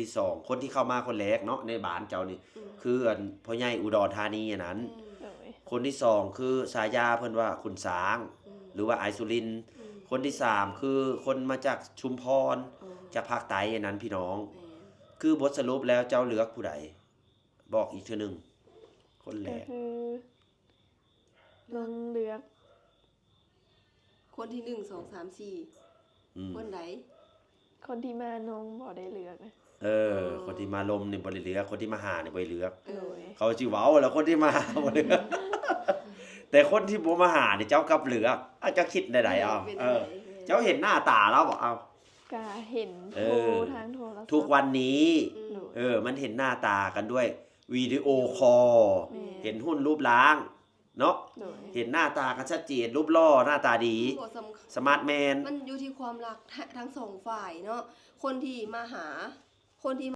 ທີ່ສອງ ຄົນທີ່ເຂົ້າມາຄົນແລກເນາະ ໃນບ້ານເຈົ້ານີ້ ອືມ ຄືອັນພໍ່ໃຫຍ່ອຸດອນທານີອັນນັ້ນ ອືມ ໂດຍ ຄົນທີ່ສອງ ຄືສາຍາເພິ່ນວ່າຂຸນຊ້າງ ອືມ ຫຼືວ່າອ້າຍສຸລິນ ອືມ ຄົນທີ່ສາມ ຄືຄົນມາຈາກຊຸມພອນ ອໍ ຈາກພາກໃຕ້ອັນນັ້ນ ພີ່ນ້ອງ ແມ່ນ ຄືບົດສະຫຼຸບແລ້ວເຈົ້າເລືອກຜູ້ໃດ? ບອກອີກເທື່ອໜຶ່ງ ຄົນແລກ ກໍຄື ນ້ອງເລືອກ ຄົນທີໜຶ່ງ ສອງ ສາມ ສີ່ ອືມ ຄົນໃດ? ຄົນທີ່ມານ້ອງບໍ່ໄດ້ເລືອກນະ ເອີ ເອີ ຄົນທີ່ມາລົມນີ້ບໍ່ໄດ້ເລືອກ ຄົນທີ່ມາຫານີ້ບໍ່ໄດ້ເລືອກ ໂດຍ ເຂົາຊິເວົ້າແລ້ວ ຄົນທີ່ມາຫາບໍ່ເລືອກ ແຕ່ຄົນທີ່ບໍ່ມາຫານີ້ເຈົ້າກັບເລືອກ ອາ ເຈົ້າຄິດແນວໃດ? ເອີ ເອົາ ເປັນ ເອີ ຈັ່ງໃດ? ເຈົ້າເຫັນໜ້າຕາລາວບໍ່? ເອົາ ກະເຫັນ ເອີ ໂທທາງໂທລະສັບ ທຸກວັນນີ້ ອືມ ໂດຍ ເອີ ມັນເຫັນໜ້າຕາກັນດ້ວຍວິດີໂອຄໍ ແມ່ນ ເຫັນຫຸ່ນຮູບຮ່າງເນາະ ໂດຍ ເຫັນໜ້າຕາກັນຊັດເຈນ ຮູບຫຼໍ່ ໜ້າຕາດີ ບໍ່ສຳ ສະມາດແມນ ມັນຢູ່ທີ່ຄວາມຮັກ ທ- ທັງສອງຝ່າຍເນາະ ຄົນທີ່ມາຫາ ຄົນທີ່